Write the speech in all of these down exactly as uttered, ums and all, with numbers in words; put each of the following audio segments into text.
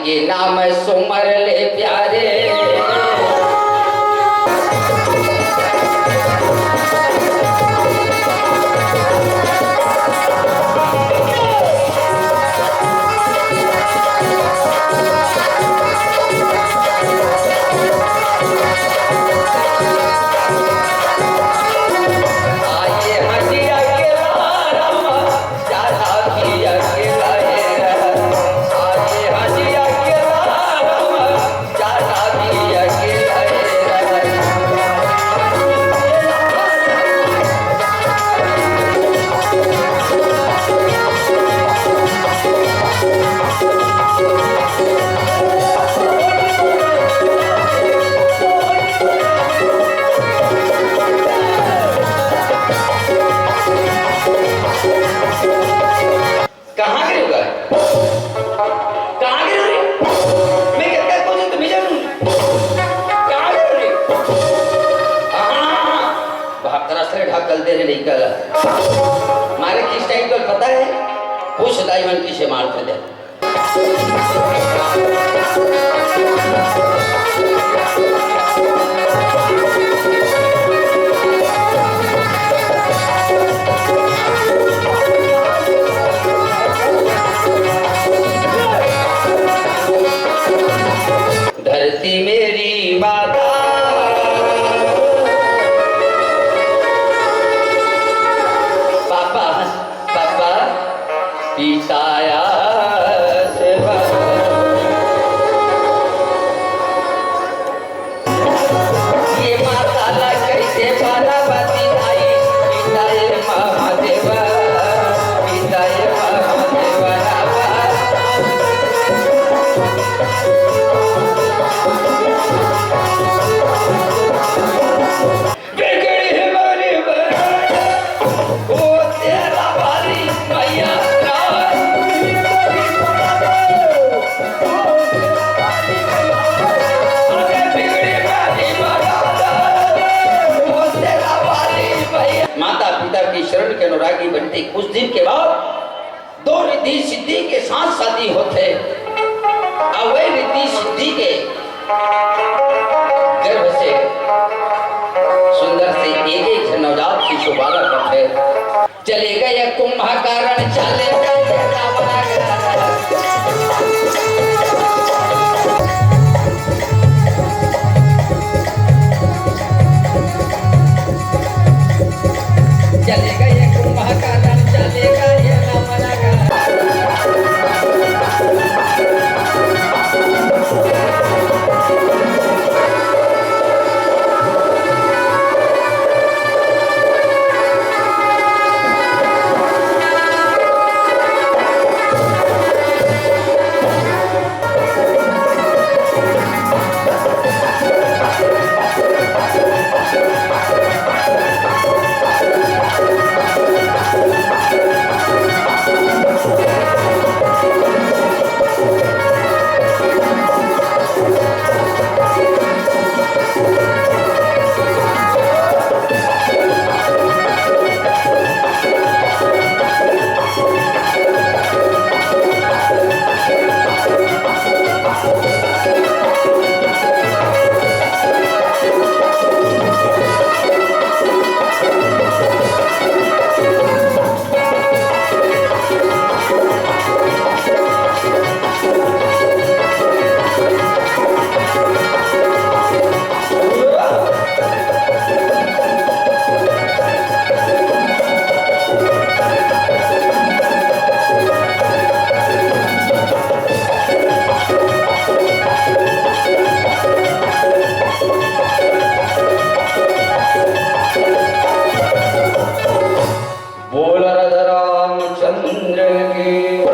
ये नाम सुमर ले प्यारे। आए हटिया के लारा, ज्यादा भी अकेला है। आए हटिया के लारा, ज्यादा भी अकेला है। कहाँ गए होगा? कहाँ गए हो रे? मैं कहता है, "कौन है तुम्हें जानू?" कहाँ गए हो रे? हाँ, हाँ, हाँ। भाग करा से ढाकल दे रे लइका ला। मारे की स्टाइल तो पता है? पूछ दाई मन किसे मारते थे। धरती मेरी माता। पापा, पापा, पिताया सेवा। ये माता ला कैसे पार्वती आई, पिता ये महादेवा, पिता ये महादेवा रामा। बिगड़ी हमारी बहन, वो तेरा वाली मैया राम। माता पिता की शरण के अनुरागी बनते कुछ दिन के बाद दो रिद्धि सिद्धि के साथ शादी होथे। अउ वही रिद्धि सिद्धि के गर्भ से सुंदर से एक एक झन नवजात शिशु बालक होथे। चले गए कुंभकर्ण, चले गए रावण। चले गए कुंभकर्ण, चले गए रावण। बोल राधा रामचंद्र की।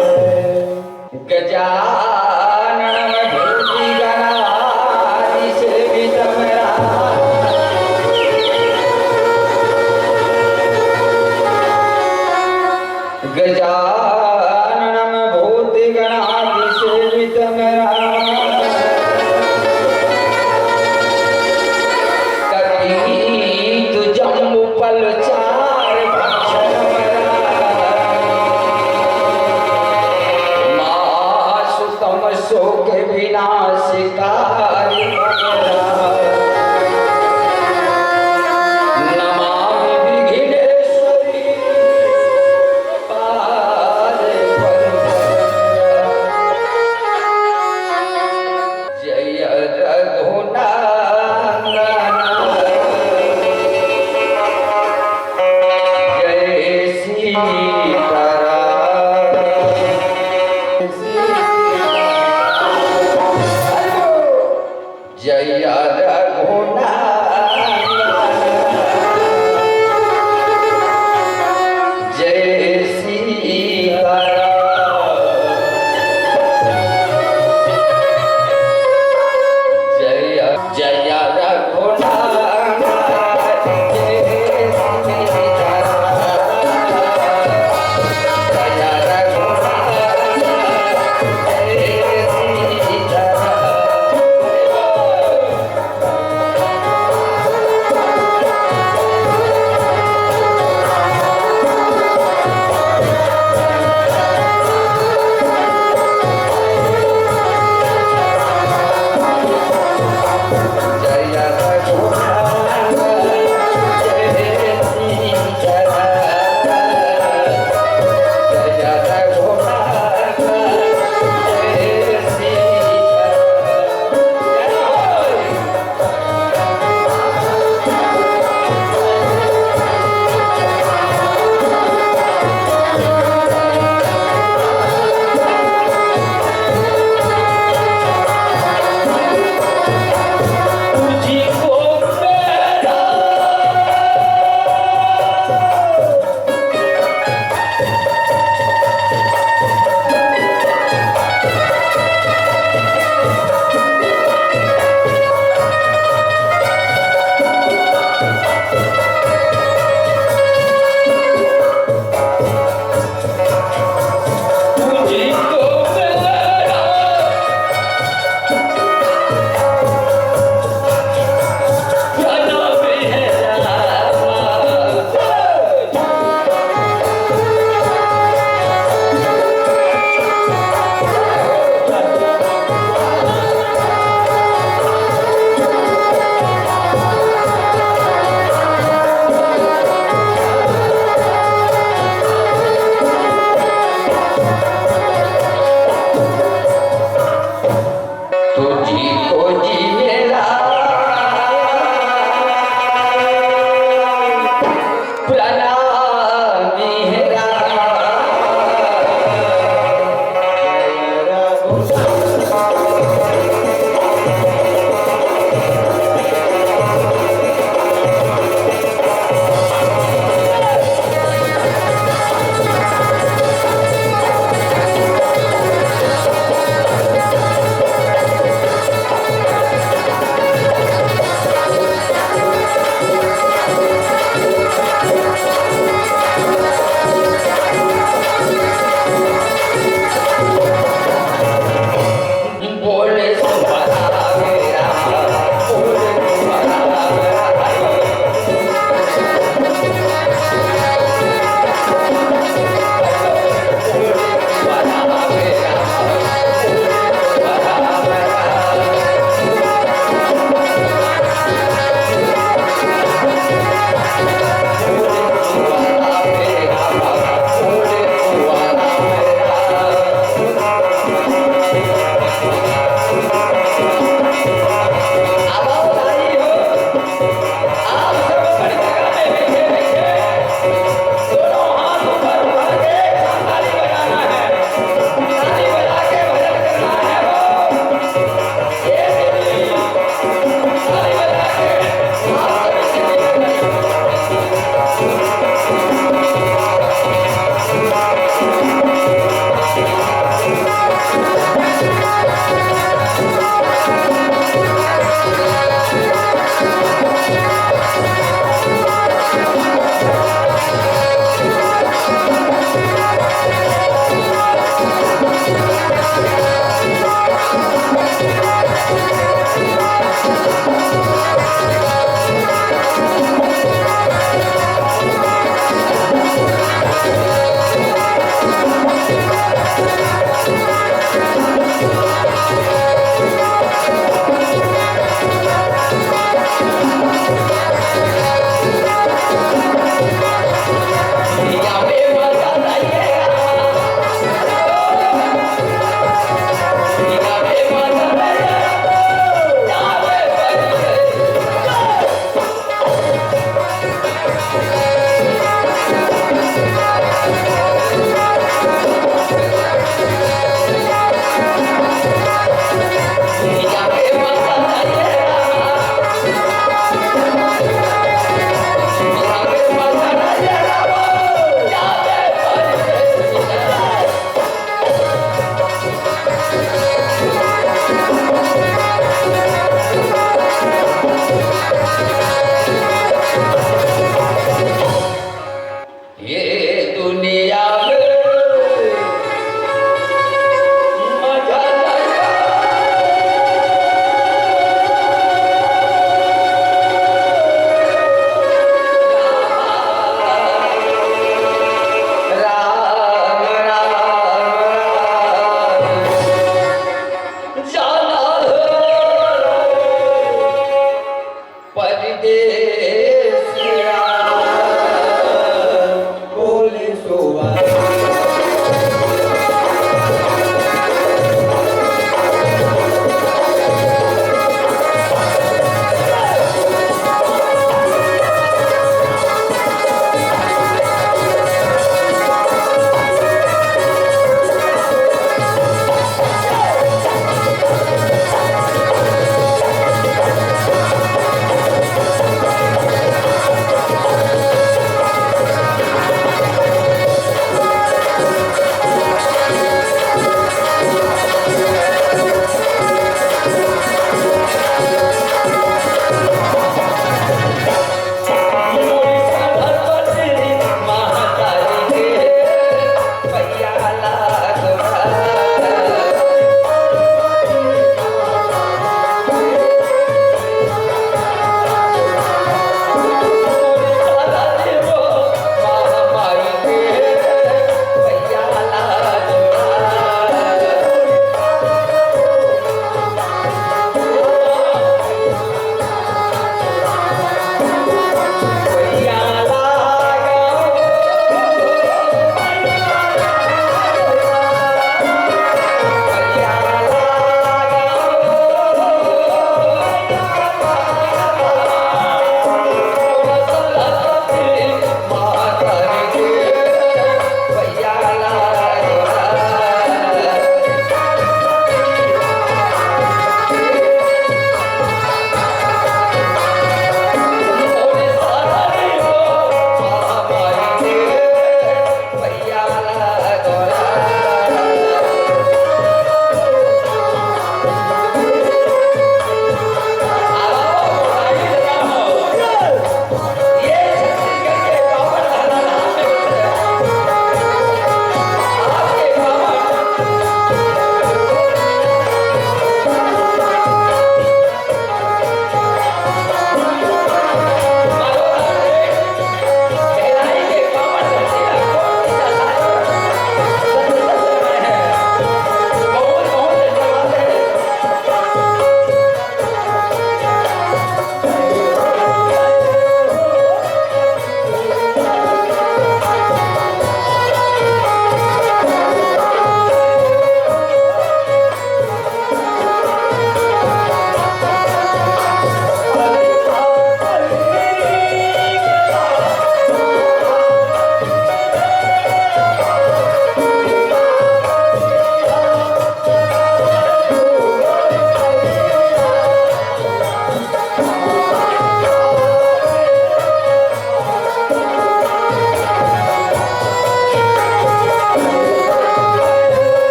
गजानन भूति गणादि सेवित मेरा। गजानन भूति गणादि सेवित मेरा। कपीत जम्बू फल चार भक्षण मेरा। मासु तम सो के तारी नमामि विघ्नेश्वरी पादे पद्मे। जय रघुनंदन जय सीताराम।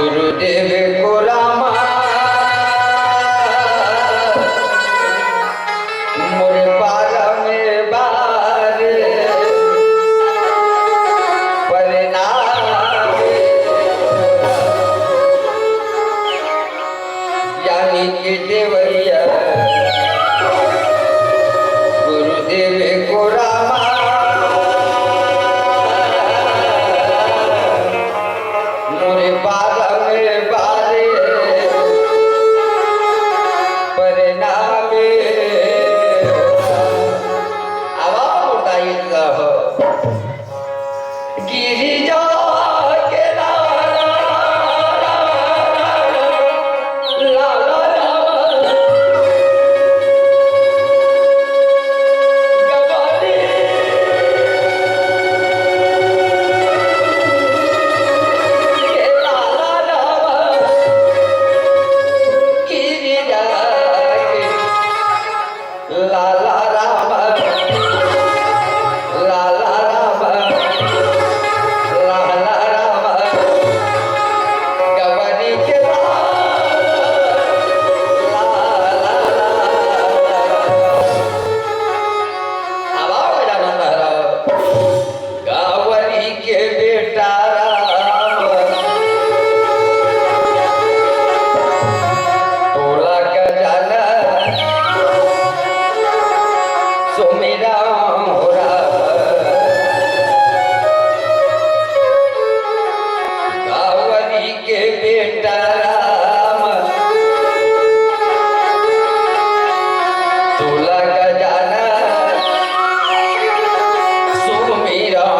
गुरुदेव को रामा मोर बारंबार प्रणाम। ज्ञानी के देवैया गुरुदेव को रामा मोरे बारंबार प्रणाम। आवा मुर्दाई रहो। गिरिजा के लाला, लाला, लाला, गवाली के लाला, लाला, गिरिजा के लाला राम, लाला राम, लाला राम, गवरी के लाला, लाला, लाला। आवा गजानन महाराज। गावरी के बेटा राम, तोला गजानन सुमिरा हो राम। गावरी के बेटा राम, तोला गजानन सुमिरा हो।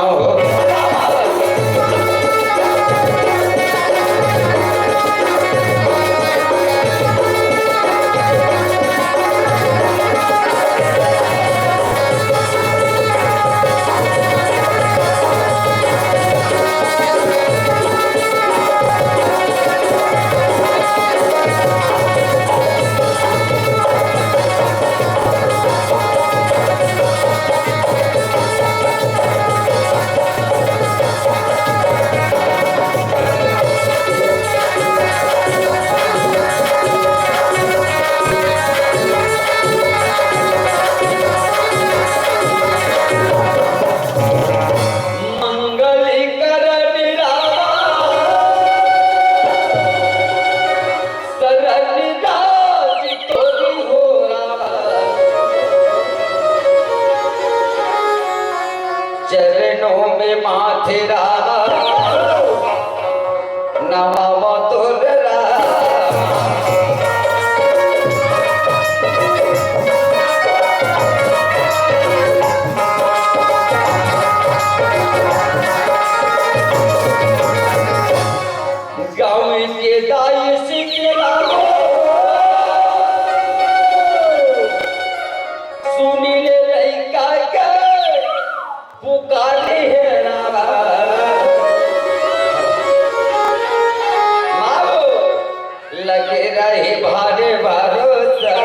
मंगल करन रामा, शरण दास तोरी हो रामा। चरणों में माथे रामा, नमावा तोर रामा। गाँव के दाई सिंह लागो, सुनी ले लइका के पुकारे हे रामा। मारो लगे रहे भारे भरोसा,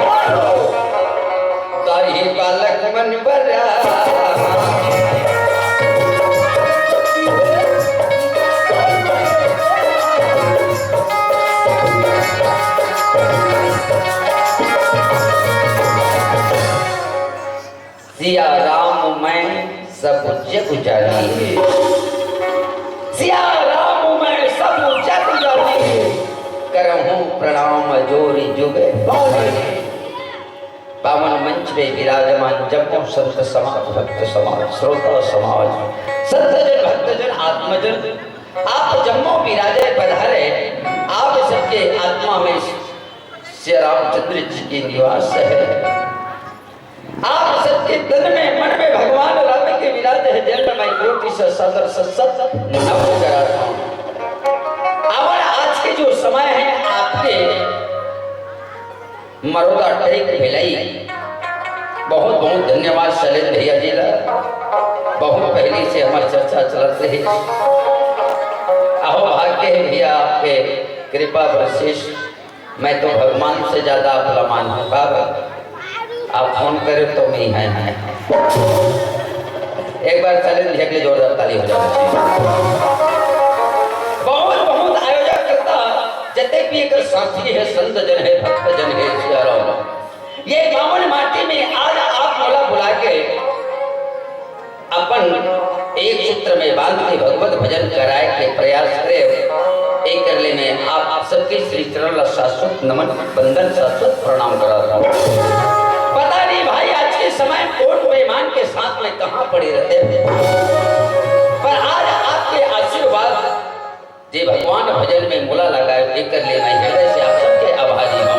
ताही बालक मन बड़ा। सिया राम मैं सब जग जानी, सिया राम मैं सब जग जानी, करहूँ प्रणाम जोरि जुग। पावन मंच पे विराजमान जम्मो संत समाज, भक्त समाज, श्रोता समाज, संतजन, भक्तजन, आत्मजन, आप जम्मो विराजे पधारे, आप सबके आत्मा में श्री रामचंद्र जी के निवास है। आप सबके तन में, मन में भगवान राम के विराज है। जन्म मैं कोटि से सादर सत सत नमन कराता हूँ। और आज के जो समय है, आपके मरोदा टेक भिलाई, बहुत बहुत धन्यवाद शैलेंद्र भैया जी ला। बहुत पहले से हमारी चर्चा चलत रही। अहो भाग्य है भैया आपके कृपा बरसीस। मैं तो भगवान से ज्यादा आप ला मानहूँ। बाबा, आप फोन करे तो मैं है, है। एक बार शैलेंद्र भैया के लिए जोरदार ताली हो जाना चाहिए। बहुत बहुत आयोजक करता एकर साथी हे, संत जन हे, भक्त जन हे, सिया राम। ये पावन माटी में आज आप मोला बुला के अपन एक सूत्र में बांध के भगवत भजन कराए के प्रयास करे, एकर ले मैं आप सबके श्री चरण ला शाश्वत नमन, वंदन, शाश्वत प्रणाम करत हूँ। पता नहीं भाई, आज के समय कोट बेईमान के साथ में कहाँ पड़े रहते हैं, पर आज आपके आशीर्वाद जे भगवान भजन में मोला लगाए, एकर ले मैं हृदय से आप सबके आभारी हूँ।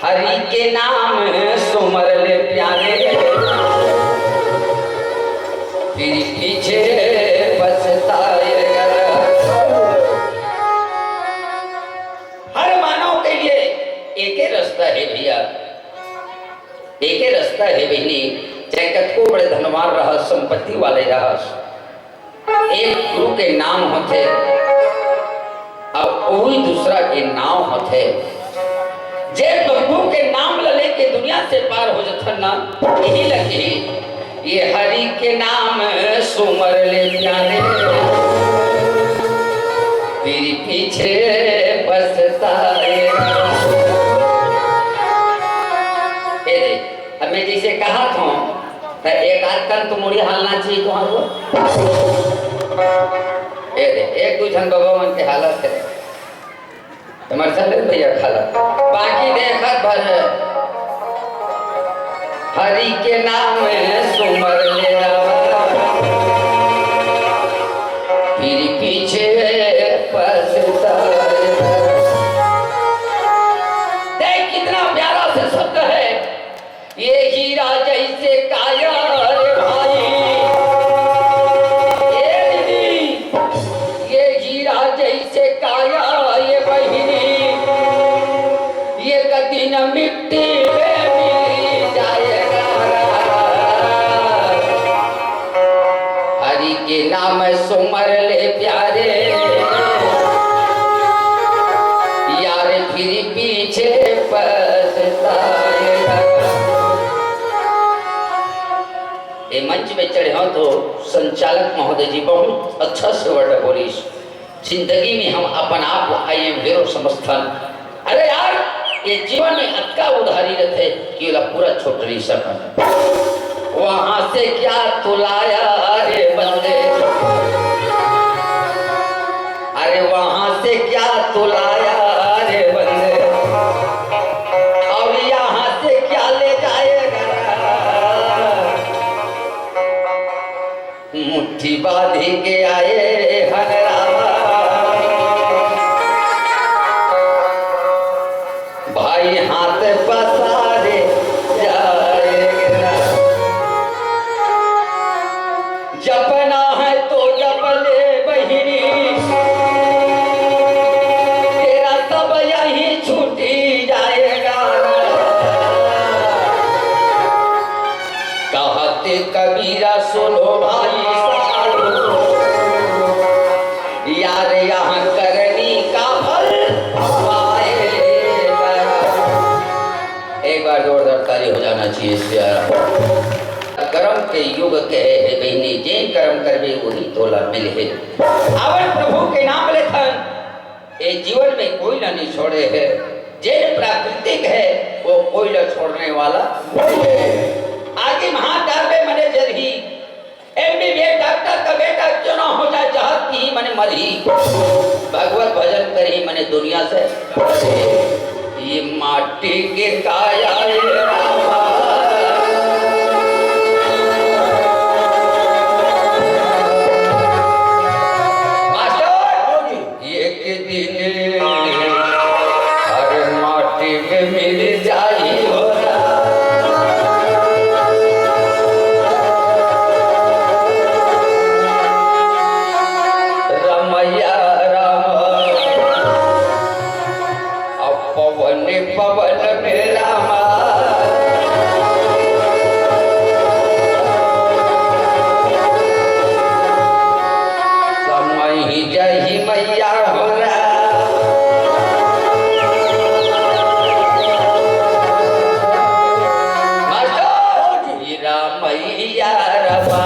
हरि के नाम सुमर ले प्यारे, फिर पीछे पछताएगा। हर मानव के लिए एके रास्ता हे भैया, एके रास्ता हे बहिनी, चाहे कतको बड़े धनवान रहस, संपत्ति वाले रहस, एक गुरु के नाम होथे, अउ ओही दूसरा के नाम होथे। जे प्रभु के नाम ल लेके दुनिया से पार हो जथन ना, यही लगी। ये हरि के नाम सुमर ले प्यारे, फिर पीछे पछताए। ए दे, अब मैं जैसे कहा था, त एक आध कन तो मुड़ी हालना चाहिए तुम्हारे को। ए दे, एक दू झन बाबा मन के हालत हे। तुम्हारे चल भैया खाला। बाकी देखत भर हरि के नाम सुमर ले आवा, फिर पीछे पछताए। देख कितना प्यारा से शब्द है। ये हीरा जैसे काया रे भाई, ए दीदी, ये हीरा जैसे काया ये बहिनी, ये कदी न मिट्टी में मिल जाएगा। हरि के नाम सुमर ले प्यारे, यार फिर पीछे पछताएगा। ए मंच में चढ़े हो तो संचालक महोदय जी बहुत अच्छा से वर्ड बोलिस। जिंदगी में हम अपन आप को I am hero समझथन। अरे यार, ये जीवन में अतका उधारी रहते कि ओला पूरा छुट नहीं सकन। वहां से क्या तू लाया रे बंदे, अरे वहां से क्या तू लाया रे बंदे, और यहां से क्या ले जाएगा। मुट्ठी बांधी के आए हन रामा, भाई हाथ पसारे जाएगा। जपना है तो जप ले बहिनी, तेरा सब यही छूटी जाएगा। कहते कबीरा सुनो भाई साधो, यार यहाँ करनी का फल पाएगा। एक बार जोरदार ताली हो जाना चाहिए इसके यार। कर्म के युग कहे हे बहिनी, जे कर्म करबे वही तोला मिलहे। अवन प्रभु के नाम लेथन, ए जीवन में कोई ला नहीं छोड़े हे। जे प्राकृतिक हे, वो कोई ला छोड़ने वाला नहीं हे। आगे महान डालबे मने जरही, एमबीबीएस डॉक्टर का बेटा क्यों ना हो जाए, जहर पी मने मरही। भगवत भजन करही मने दुनिया से। ये माटी के काया ये रामा। मास्टर, एक दिन हर माटी में मिल जाई हो रमैया राम। अब पवन पवन में रामा। समय ही जही मैया हो राम। मास्टर, हीरा मैया रमा।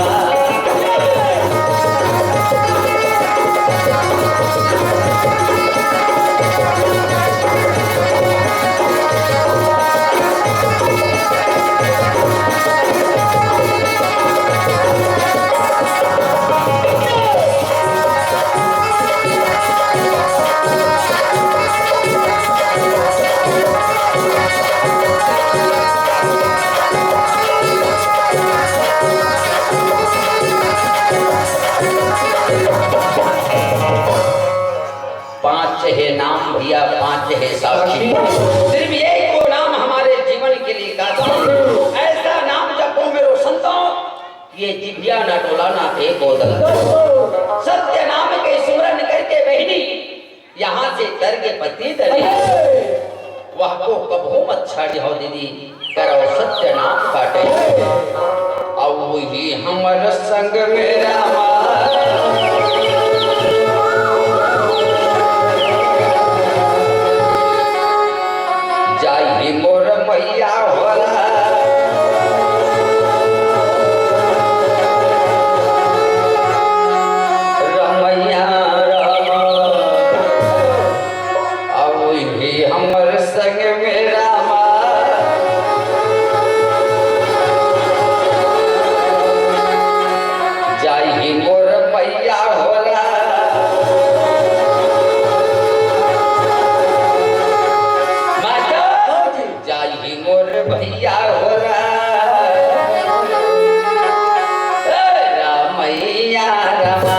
दिया पाँच है साक्षी। सिर्फ एक वो नाम हमारे जीवन के लिए काफी है। ऐसा नाम जपो मेरो संतों, ये जिभिया ना डोला ना एको दल। सत्य नाम के सुमरन करके बहिनी, यहाँ से तर के पति दली। वह को कबहू मत छाड़ी हो दीदी, करो सत्य नाम काटे। अउ ही हमर संग में रामा, जाई मोर मैया होला। रमैया रामा, अउ ही हमर संग में रामा, जाई मोर मैया होला। मास्टर, जाई मोर भैया होला। ए रामैया रामा।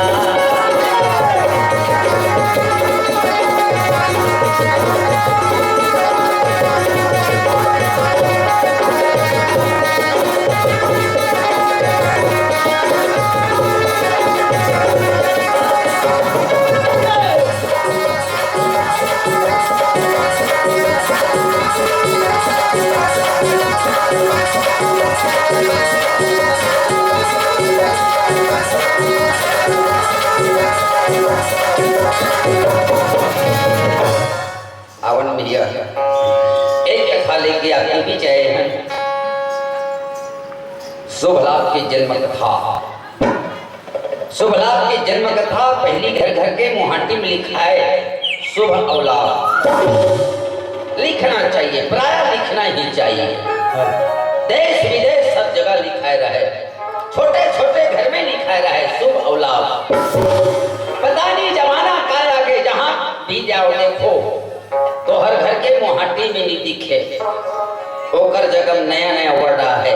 आवन भैया, एक कथा लेके आपके बीच आए हैं। शुभ लाभ की जन्म कथा। शुभ लाभ की जन्म कथा पहली घर घर के मुहाटी में लिखाए। शुभ अवलाभ लिखना चाहिए, प्रायः लिखना ही चाहिए। देश विदेश सब जगह लिखाए रहे, छोटे छोटे घर में लिखाए रहे शुभ अवलाभ। पता नहीं जमाना का आगे, जहाँ भी जाओ देखो तो हर घर के मुहाटी में नहीं दिखे, ओकर जगह नया नया वर्ड आहे।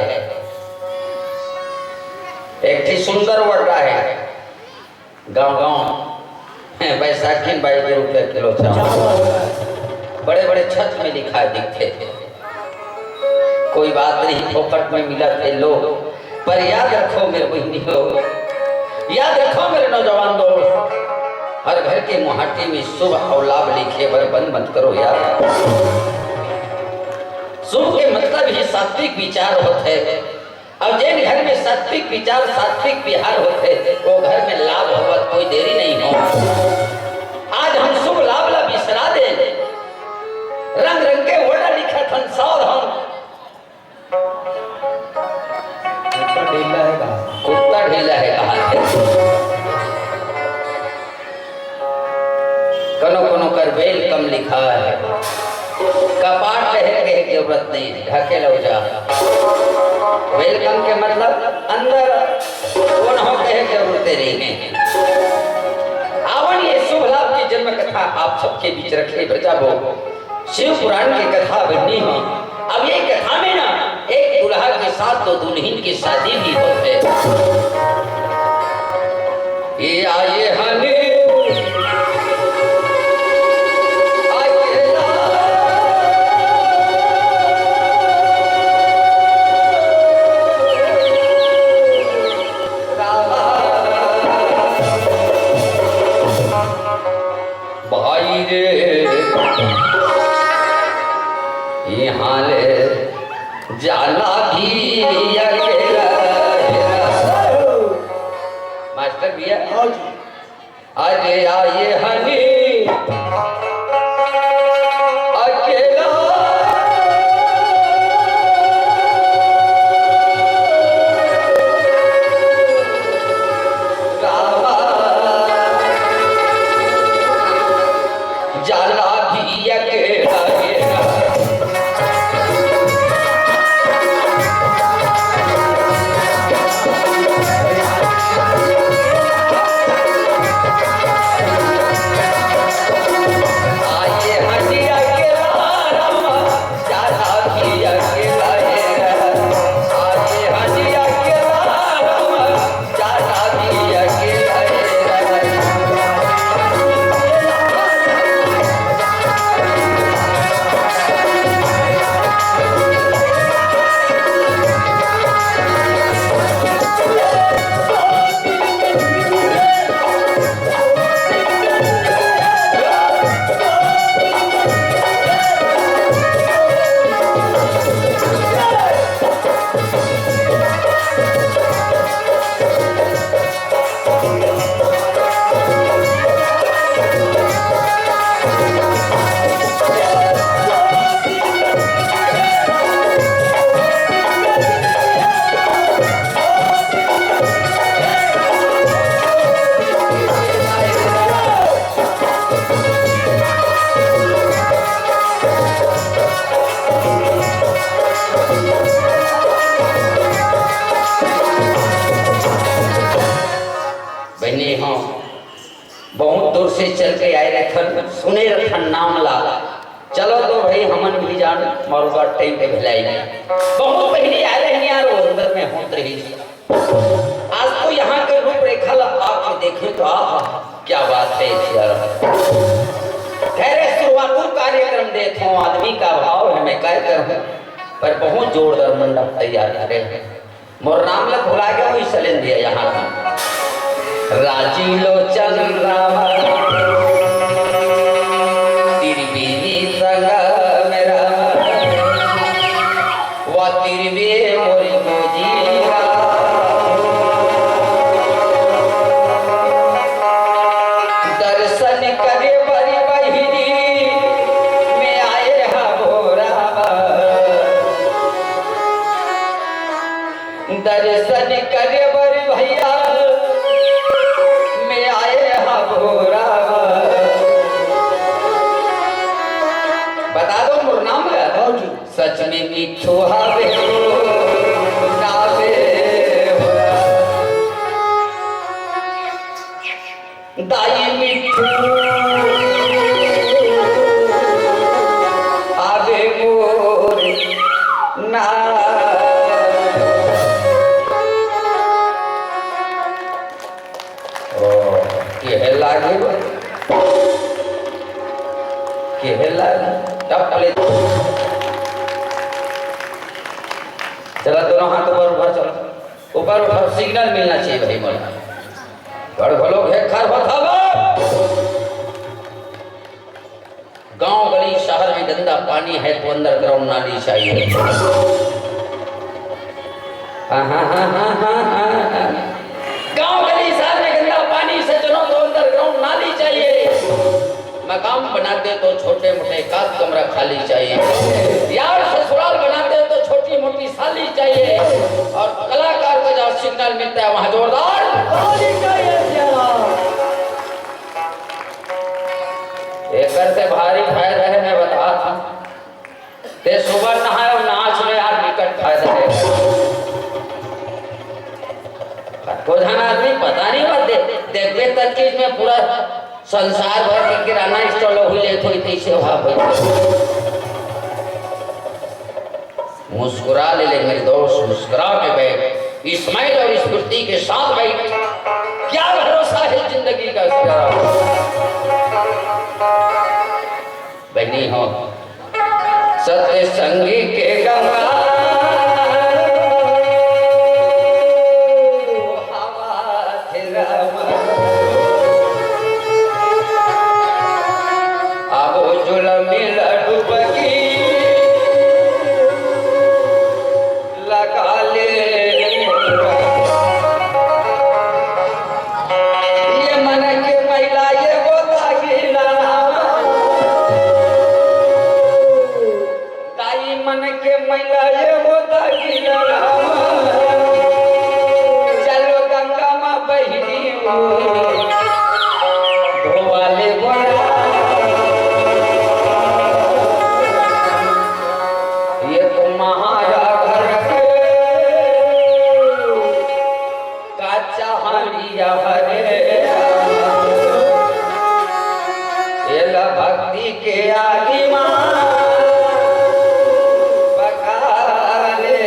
एक ठी सुंदर वर्ड आहे, गांव गांव, हैं, बैसाखी में बाईस रुपया किलो चावल। बड़े बड़े छत में लिखा दिखथे। कोई बात नहीं, फोकट में मिला थे लो, पर याद रखो मेरे बहिनी हो, याद रखो मेरे नौजवान दोस्त, हर घर के मुहाटी में शुभ अउ लाभ लिखे बर बंद मत करो यार। शुभ के मतलब ही सात्विक विचार होथे। अब जेन घर में सात्विक विचार, सात्विक विहार होथे, वो घर में लाभ होवत कोई देरी नहीं हो। आज हम शुभ लाभ ला बिसरा दे, रंग रंग के वर्ड लिखत हन सौर हम। कुत्ता ढीला है कहा। कुत्ता ढीला है कहा। कनो कनो कर welcome लिखा है, कपाट कहे के जरूरत नहीं, ढके लो जा। Welcome के मतलब अंदर कोनो कहे के जरूरत नहीं है। आवन ये शुभ लाभ की जन्म कथा आप सबके बीच रखे बचाबो। शिव पुराण की कथा बननी हो। अब ये कथा में ना एक दूल्हा के साथ दो दुल्हन की शादी भी होथे। ये आए हनी अकेला। भाई रे, यहाँ ले जाना भी अकेला है। मास्टर भैया, हाँ जी। अरे आए हनी अकेला। रामा जाला भी अकेला। के आए रथन, सुने रथन नाम ला। चलो तो भाई, हमन भी जान, मारो बात टाइम पे भिलाई। बहुत पहले आए रहे यार, वो अंदर में होत रही। आज तो यहाँ के रूपरेखा ला आके देखे तो आहा, क्या बात है यार। खैर, शुरुआतू कार्यक्रम देखो, आदमी का भाव है, मैं काय करूँ, पर बहुत जोरदार मंडप तैयार करे हैं। मोर नाम ला भुला गया, वही सलेन दिया यहाँ का। राजी लोचन राम, तिरबीनी संग में राम, वा तिरबे मोरी गोजिया। दर्शन करे बरी बहिरी में आए हा भोरा। दर्शन करे बर भैया में आए हा भोरा। बता दो मोर नाम ला। हाँ जी। सच में मिठू हावे नावे हो। दाई मिठू आवे मोर ना। ओ, केहे लागे बा? केहे लागे? टप ले। चला, दोनों हाथ ऊपर उठा, चला। ऊपर उठाओ, सिग्नल मिलना चाहिए भाई मोला। गड़ घलो घेर होत हवा। गांव गली शहर में गंदा पानी है तो अंडरग्राउंड नाली चाहिए। हाँ, हाँ, हाँ। गांव गली शहर में गंदा पानी से चलो तो अंडरग्राउंड नाली चाहिए। मकान बनाते तो छोटे मोटे एक आध कमरा खाली चाहिए। यार ससुराल बनाते तो छोटी मोटी साली चाहिए। और कलाकार को जहाँ सिग्नल मिलता है वहाँ जोरदार ताली चाहिए। एकर से भारी फायदा है, मैं बता था। ते सुबह नहाए और नाच में यार निकट फायदा है। कतको झन आदमी पता नहीं मत दे, देखबे तक कि इसमें पूरा संसार भर के किराना स्टोर हुई लेत होई, तैसे वहाँ बैठ। मुस्कुरा ले, ले मेरे दोस्त, मुस्कुरा के बैठ। स्माइल और स्फूर्ति के साथ बैठ। क्या भरोसा है जिंदगी का, इसका? बहनी हो, सत्संगी के गंगा हवा थे राम। अब जुलमी ला डुबकी लगा ले। ये मन के मैला ये वो दागिला राम। ताई मन के मैला ये वो दागिला राम। चलो गंगा माँ बहिनी धोवाले बोला। ये तुम्हारा घर के का चाहलिया हरे, एला भक्ति के आगी मा पका ले।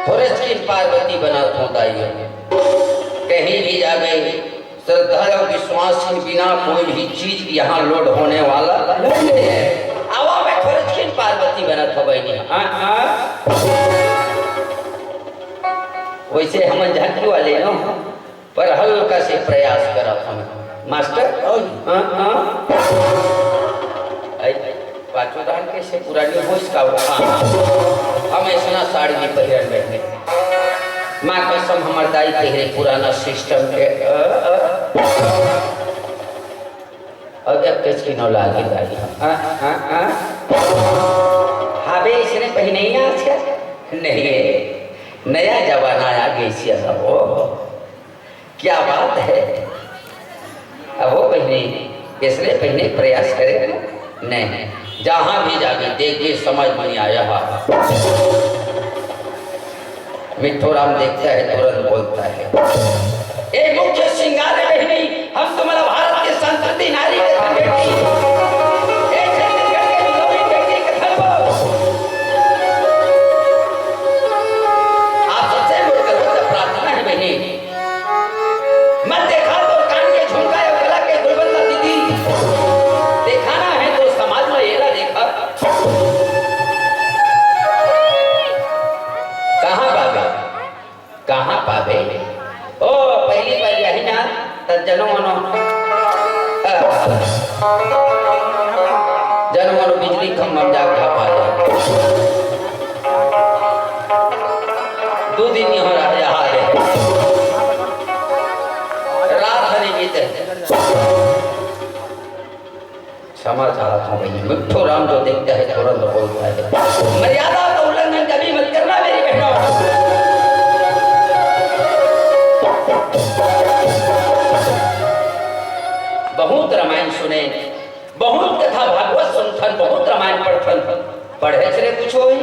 थोरे चिन पार्वती बनत हों दाई, कहीं भी जाबे श्रद्धा और विश्वास के बिना कोई भी चीज यहाँ लोड होने वाला नहीं है। आवा मैं थोरे चिन पार्वती बनत हों बहिनी। हाँ, हाँ। वैसे हमन झांकी वाले न, पर हल्का से प्रयास करत हन। मास्टर, हाँ, हाँ। आई, पाछू धान कैसे पुरानी होइस का वो? हाँ, हाँ। हम ऐसना साड़ी नहीं पहिरन बैठे। माँ कसम, हमर दाई पहिरे पुराना सिस्टम के। अ, अ। अब एक कचकी नौला के दाई। हाँ, हाँ, हाँ। हावे इसने पहिने ही आजकल? नहीं है। नया जमाना आ गया इसी। ओ, क्या बात है। अब वो पहिने, इसने पहिने प्रयास करे नहीं। जहाँ भी जाबे, देख के समझ में आया हा। मिठू राम देखता है, तुरंत बोलता है। ये मुख्य श्रृंगार है। जनो मनो, अ, जनो मनो बिजली खंभा म जाके घपा जाय। दू दिन इहाँ रह जा, हाय रे। रात हरी बीते। क्षमा चाहत हूँ भैया, मिट्ठू राम जो देखता है तुरंत बोलता है। मर्यादा का उल्लंघन कभी मत करना मेरी बहनों। बहुत रामायण सुने, बहुत कथा भागवत सुनथन, बहुत रामायण पढ़थन, पढ़े से कुछ होई,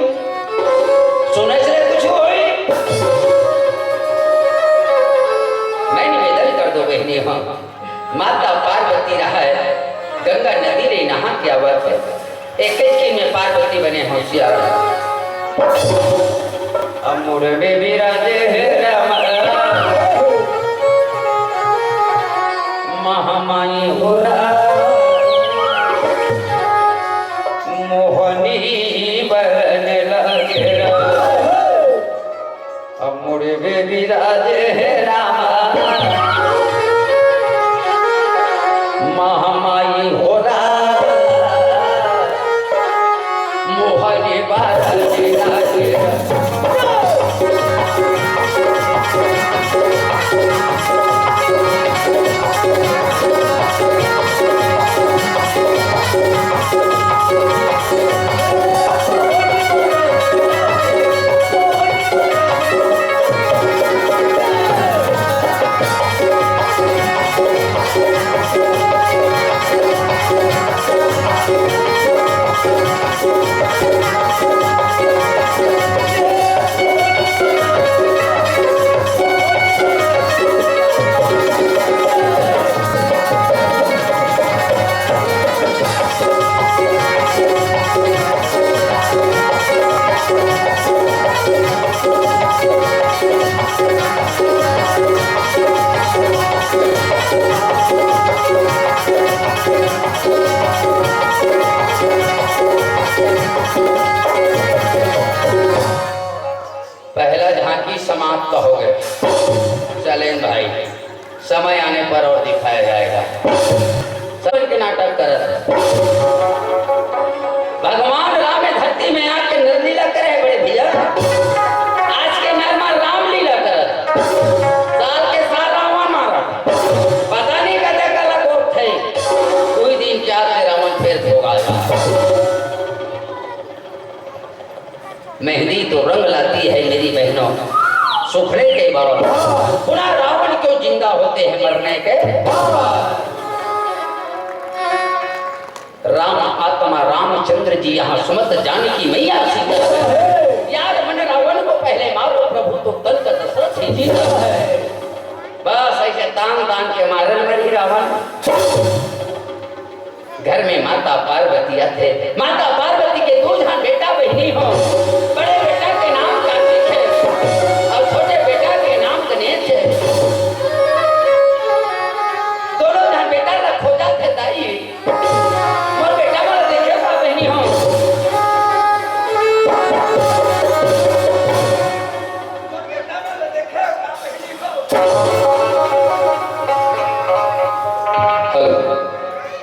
सुने से कुछ होई। मैं निवेदन कर दो बहनी, हम माता पार्वती रहय, गंगा नदी ले नहा के आवत हे। एक एक में पार्वती बने होशियार। अमुर में विराजे हे राम, महामाई हो राम, मोहनी बन लगे राम। अब मुड़वे विराजे हे रामा, महामाई हो राम, मोहनी बाजे राजे। पहला झांकी समाप्त हो गए। चलें भाई, समय आने पर और दिखाया जाएगा। सब के नाटक करत हे। भगवान राम ए धरती में आके नरलीला करे हे बड़े भैया। आज के नरमा रामलीला करत हे। साल के साल रावण मारत हे। पता नहीं कते कला कोप थे। कोई दिन क्या के रावण फिर भोगाल जाता। मेहंदी तो रंग लाती है मेरी बहनों, सुखड़े के बाद पुनः रावण क्यों जिंदा होते हैं मरने के बाद? राम आत्मा रामचंद्र जी यहाँ सुमत जानकी मैया सीता। यार मन रावण को पहले मारो प्रभु तो कल का दशरथ ही जीता है। बस ऐसे तान तान के मारल मरी रावण। घर में माता पार्वती आथे। माता पार्वती के दू झन बेटा बहिनी हो। बड़े बेटा के नाम कार्तिक हे अउ छोटे बेटा के नाम गणेश हे। दोनों झन बेटा ला खोजत हे, दाई, मोर बेटा ला देखे का बहिनी हो। हेलो,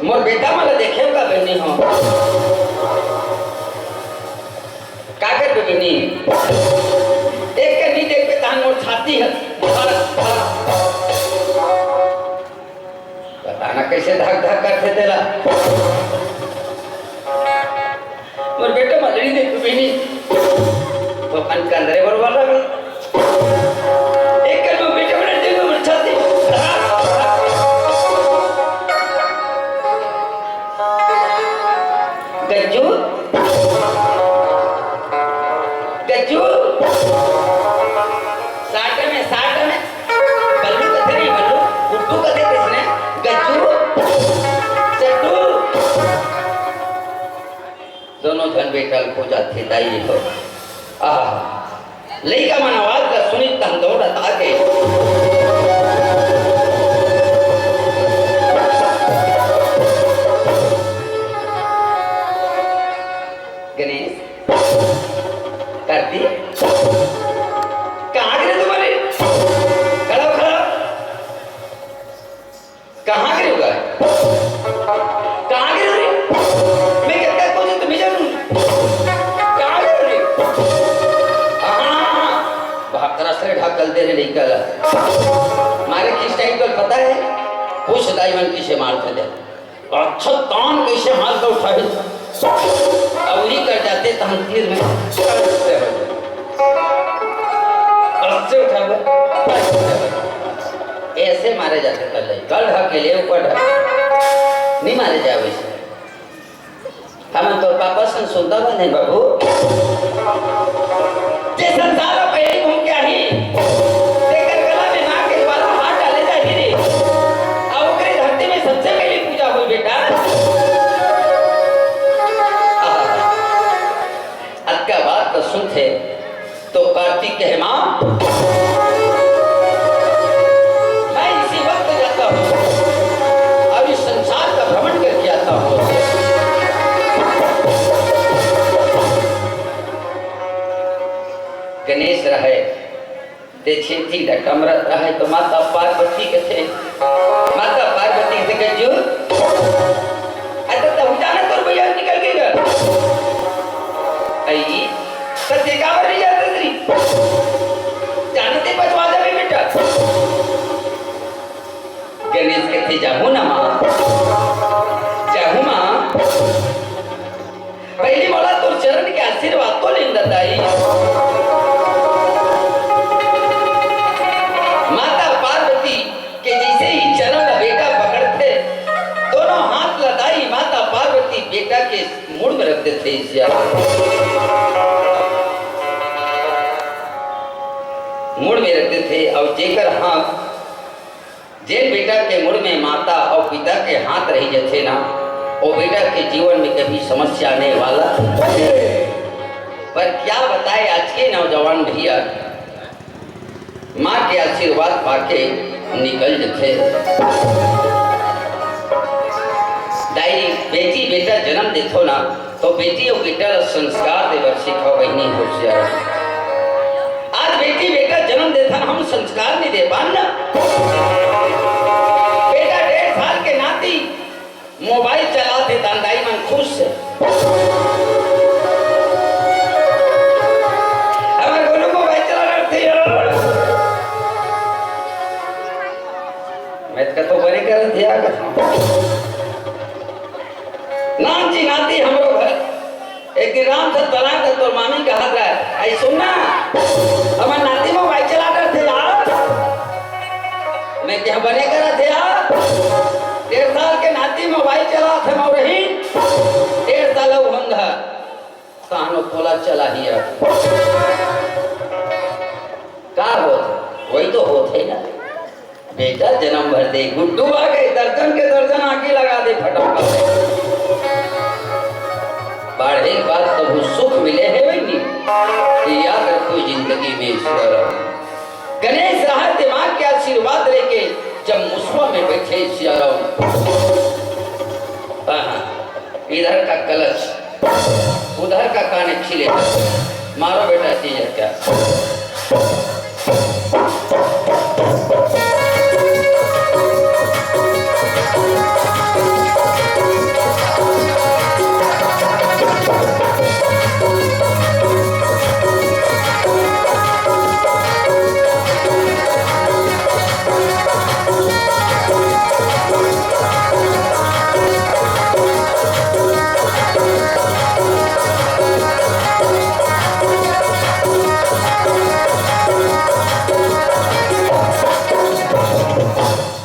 मोर बेटा मन ला देखे का बहिनी हो। का करबे बहिनी? एक कनी देखबे तहान मोर छाती ह। पता ना कैसे धक धक करथे तेला। मोर बेटा मन ला नइ देख पाबे नी। तो अपन कंदरे बरोबर लगे। एक कर मोर बेटा मन ला देख, मोर छाती। गज्जू। गज्जू। साठ में, साठ में। बल्लू कथे नहीं, बल्लू, गुड्डू कथे किसने? गज्जू, चड्डू। दोनों झन बेटा ल खोजथे दाई हो। आहा, लइका मन आवाज ला सुनिस तहन दौड़त आगे। गणेश, कार्तिक, कहाँ गिरे तुम्हारे? खड़ा, खड़ा। कहाँ गिरे हुआ है? कहाँ गिरे हुए? मैं कहता है, "कौन तुम ही जानू? कहाँ गिरे हुए?" हाँ, हाँ, हाँ। भाग तरह से ढाकल दे रहे लड़का ला। मारे किस टाइम पर पता है? पूछ दाई मन किसे मारते थे। अच्छा, तान कैसे हाथ का उठाए? अब नहीं कर जाते तो हम तीर में ऐसे उठा लो। ऐसे मारे जाते थे, गल ढक के लिए ऊपर ढक, नहीं मारे जाए वैसे। हम तो पापा सन सुनता बने बाबू। जे संसार में पहली घूम के आही, तेकर गला में माँ के ज्वाला हार डाले जाही रे। अब ओकरे धरती में सबसे पहली पूजा होई बेटा। आहा। अतका बात तो सुनथे तो कार्तिक कहे, "माँ, मैं इसी वक्त जाता हूँ और इस संसार का भ्रमण करके आता हूँ।" गणेश रहे, ते छेती डकमरत रहे तो माता पार्वती कथे, माता पार्वती कथे, "गज्जू, अरे तहु जाना तोर भैया निकल के गा। अई, त ते काबर नहीं जाता तेरी? जाने ते बचवा जाबे बेटा।" गणेश कथे, "जाहूँ ना माँ, जाहूँ माँ।" पहली मोला तोर चरण के आशीर्वाद तो लेन द दाई। माता पार्वती के जैसे ही चरण ला बेटा पकड़थे, दोनों हाथ ला दाई माता पार्वती बेटा के मुड़ में रख देथे। इसिया मुड़ में रख देथे और जेकर हाथ जेन बेटा के मुड़ में माता अउ पिता के हाथ रही जथे ना, वो बेटा के जीवन में कभी समस्या आने वाला। पर क्या बताए आज के नौजवान भैया, माँ के आशीर्वाद पाके निकल जथे। दाई, बेटी बेटा जन्म देथो ना, तो बेटी अउ बेटा ला संस्कार देबर सिखाओ बहिनी, होशियार। आज बेटी बेटा जन्म देथन, हम संस्कार नहीं दे पान ना। बेटा डेढ़ साल के नाती मोबाइल चलाथे, दाई मन खुश हे। हमर गोलू मोबाइल चला रखे यार। मैं तो कहता हूँ, बने करत हे यार। नाम जी नाती हमरो घर। एक दिन राम से तलाक है, तोर मामी कहत रहे, "आई सुन ना, हमर नाती मोबाइल चला रहे थे यार।" मैं कहा, "बने करत हे यार, डेढ़ साल के नाती मोबाइल चला थे मौरही, डेढ़ साल अउ होंदा, तानो तोला चला ही अब।" का होत हे? वही तो होत हे ना। बेटा जन्म भर दे, गुड्डू आ गए, दर्जन के दर्जन आके लगा दे फटोका। बाढ़े के बाद तब सुख मिले है बहिनी, ये याद रखो जिंदगी में सियाराम। गणेश रहा दिमाग के आशीर्वाद लेके जब मुसवा में बैठे सियाराम। हाँ, इधर का कलश, उधर का कान खिले, मारो बेटा चीज है क्या?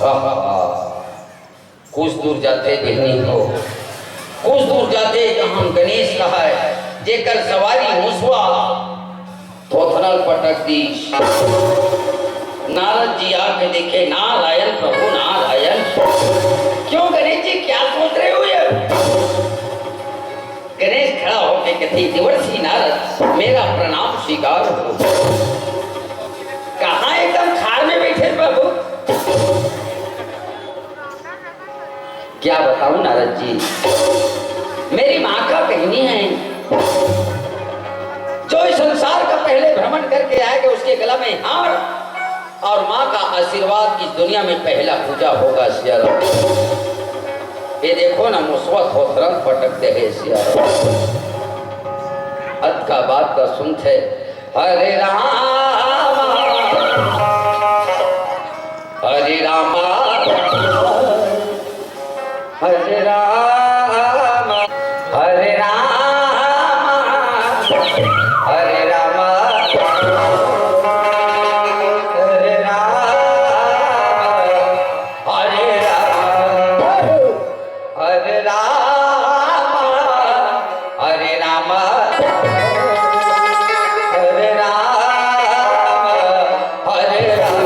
आहा, कुछ दूर जाते बहिनी हो, कुछ दूर जाते जहाँ गणेश कहाय, जेकर सवारी मुसवा थोथनल पटक दीस। नारद जी आके देखे, "नारायण प्रभु नारायण।" "क्यों गणेश जी, क्या सोच रहे हो ये?" गणेश खड़ा होके कथे, "देवर्षि नारद, मेरा प्रणाम स्वीकार हो।" कहाँ एकदम खार में बैठे बाबू। क्या बताऊं नारद जी, मेरी माँ का कहनी है, जो इस संसार का पहले भ्रमण करके आएगा, उसके गला में हार और माँ का आशीर्वाद, इस दुनिया में पहला पूजा होगा सियाराम। ये देखो ना, मुसवा थोथरन पटक दे हे सिया। अतका बात का सुनथे, हरे राम, हरे राम, हरे राम, हरे राम, हरे राम, हरे राम, हरे राम, हरे राम, हरे राम, हरे राम, हरे राम।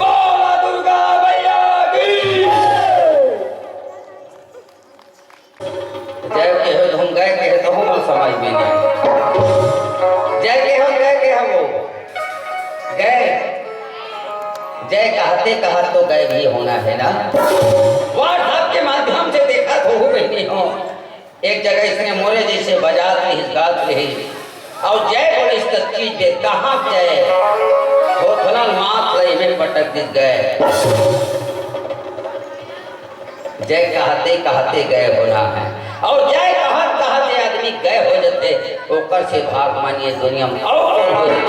बोला दुर्गा मैया की। जय कहे हो, तुम गए कहे तो हो, वो समझ में नहीं। जय कहे हो, गए कहे हो, गए। जय कहते कहत तो गए भी होना है ना। WhatsApp के माध्यम से देखा तो हो बहनी हो। एक जगह इसने मोरे जैसे बजात रही, गात रही, और जय बोले इस चीज दे, कहाँ जय? हो फलन मात रही में पटक दिस गए। जय कहते कहते गए होना है, और जय कहत कहत ये आदमी गए हो जाते, ओकर से भाग मानिए दुनिया में और कौन हो जाते?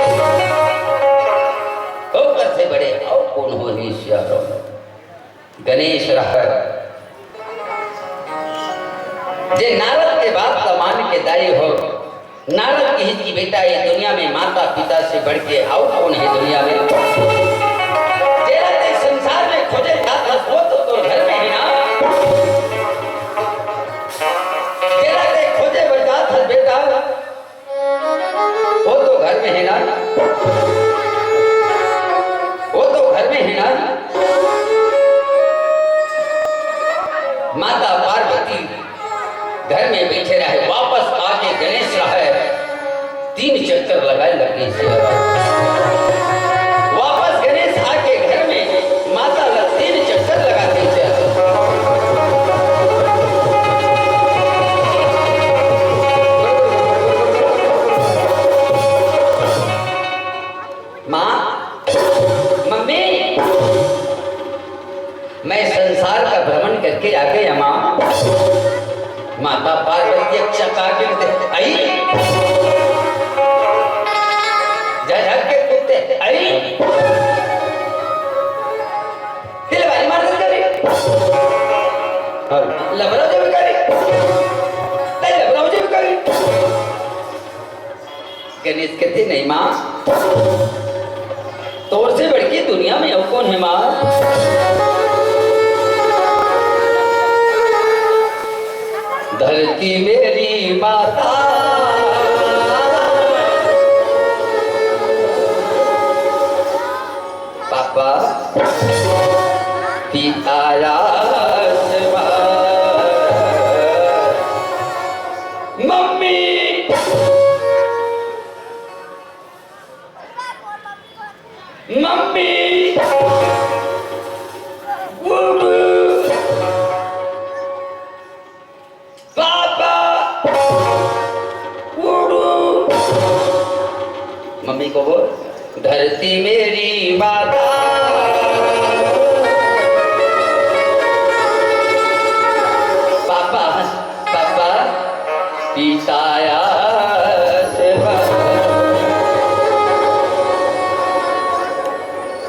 ओकर से बड़े और कौन हो ही सियारो? गणेश रह जे नारद के बात का मान के दाई हो। नारद कहिस कि बेटा, ये दुनिया में माता पिता से बढ़ के अउ कौन हे दुनिया में? जेला ते संसार में खोजे जात हस, वो तो तोर घर में हे ना। जेला ते खोजे बर जात हस बेटा, वो तो घर में हे ना, वो तो घर में हे ना। माता पार्वती घर में बैठे रहे, वापस आके गणेश रहे, तीन चक्कर लगाए लगे। के आगे यमा माता पार्वती एक चक्कर भी दे आई, झझक के कुत्ते आई, तिल बारी मार दे करी, लबरा जब करी, तै लबरा जब करी। गणेश कहते, "नहीं माँ, तोर से बढ़ के दुनिया में और कौन है माँ?" धरती मेरी माता, पापा, पिता आसमां, मम्मी, मम्मी, गुरु, पापा, गुरु। मम्मी को बोल, धरती मेरी माता। पापा, पापा, पिता आसमां।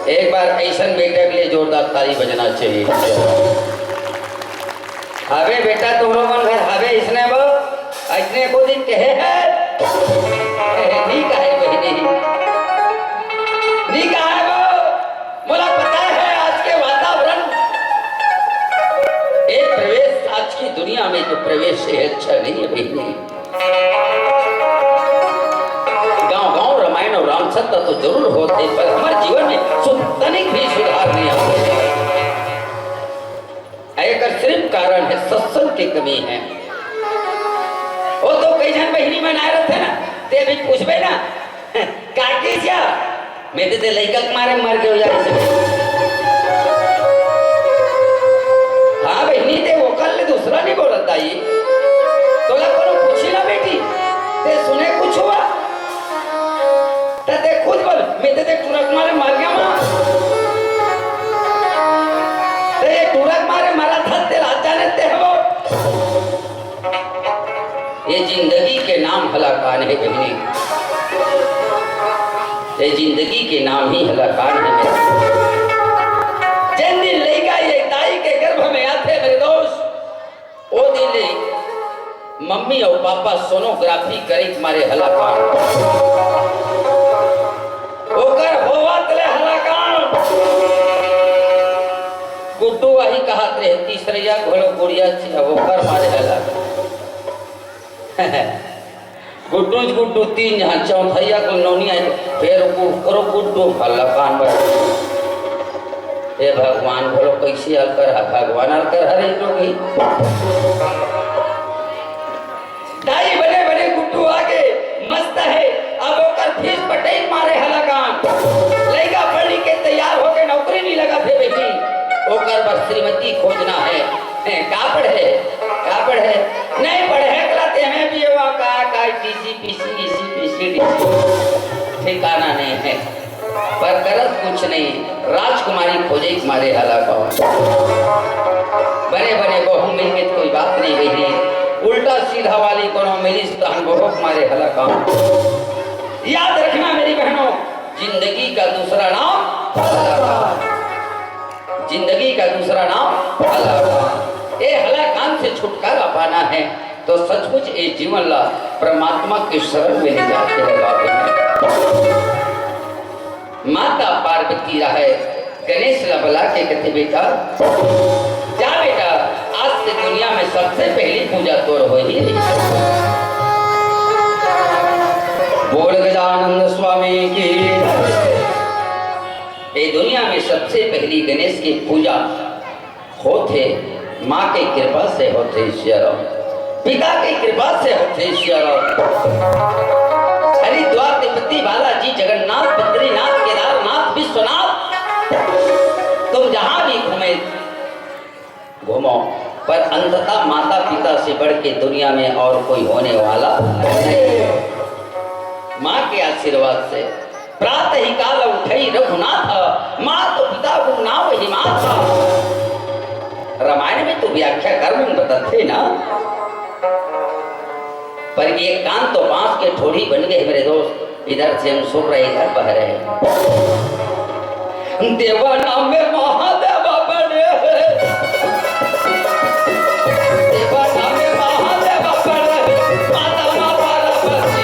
एक बार ऐसन बेटा के लिए जोरदार ताली बजना चाहिए। हवे बेटा, तुमरो मन घर हवे इसने वो, इसने को दिन कहे है। ए, नी कहे बहिनी, नी कहे वो। मोला पता है आज के वातावरण, ये प्रवेश, आज की दुनिया में जो प्रवेश है, अच्छा नहीं है बहिनी। गांव गांव रामायण और रामचंद्र तो जरूर होते, पर हमारे जीवन में सु-, तनिक भी सुधार नहीं आता। एकर सिर्फ कारण है सत्संग के कमी है। वो तो कई झन बहिनी मन आए रहते ना, ते अभी पूछबे ना, "काकी जा, मैं तो ते लइका के मारे मर गयो यार।" हाँ बहिनी, ते ओकर ले दूसरा नहीं बोलत दाई। तोला कोनो पूछी ना बेटी, ते सुने कुछ हुआ? त ते खुद बोल, मैं ते, ते टूरा के मारे मर गया माँ। ते ये टूरा के मारे मरा था, ते राजा ने ते हवो। ये जिंदगी के नाम हलाकान है बहिनी, ये जिंदगी के नाम ही हलाकान है। जिन दिन लइका ये दाई के गर्भ में आथे मेरे दोस्त, ओ दिन ले मम्मी अउ पापा सोनोग्राफी करे के मारे हलाकान। ओकर होवत ले हलाकान। गुड्डू वही कहत रहे, तीसरैया घलो गुड़िया छिया, ओकर मारे हलाकान। गुड्डू च गुड्डू तीन झन, चौथैया को नोनी आए, फेर ओकरो गुड्डू हलाकान बर। हे भगवान, बोलो कैसे अलकर है भगवान, अलकर हरे लोग ही। दाई बने बने गुड्डू आगे मस्त है, अब ओकर फीस पटई मारे हलाकान। लइका पढ़ लिख के तैयार होके नौकरी नहीं लगा थे बेटी, ओकर बर श्रीमती खोजना है। हैं, का पढ़े? का पढ़े? नहीं पढ़े कला ते में भी हुआ का, का DC PC, DC PC, DC. ठिकाना नहीं है। पर करत कुछ नहीं, राजकुमारी खोजे के मारे हलाकान। बने बने बहू मिल के कोई बात नहीं बहिनी, उल्टा सीधा वाली कोनो मिलिस तहन बहू के मारे हलाकान। याद रखना मेरी बहनों, जिंदगी का दूसरा नाम हलाकान। जिंदगी का दूसरा नाम हलाकान। ए हलाकान से छुटकारा पाना है तो सचमुच ए जीवन ला परमात्मा के शरण में ले जाके लगा देना। माता पार्वती राहे गणेश ला बला के कथे, "बेटा, जा बेटा, आज से दुनिया में सबसे पहली पूजा तोर होही।" बोल गजानंद स्वामी की। ए दुनिया में सबसे पहली गणेश की पूजा होथे, माँ के कृपा से होथे सियाराम, पिता के कृपा से होथे सियाराम। हरिद्वार तिरुपति बालाजी जगन्नाथ बद्रीनाथ केदारनाथ विश्वनाथ, तुम जहाँ भी घूमे घूमो, पर अंततः माता पिता से बढ़ के दुनिया में और कोई होने वाला नहीं है। माँ के आशीर्वाद से प्रातः ही काल उठई रघुनाथ, मात पिता गुरु नाम ही माथा। रामायण में तो व्याख्या कर मन बतथे ना, पर ये कान तो बांस के ठोड़ी बन गए मेरे दोस्त। इधर से हम सुन रहे, इधर बह रहे। देवा नाम में महादेव बड़े, देवा नाम में महादेव बड़े, माता माँ पार्वती।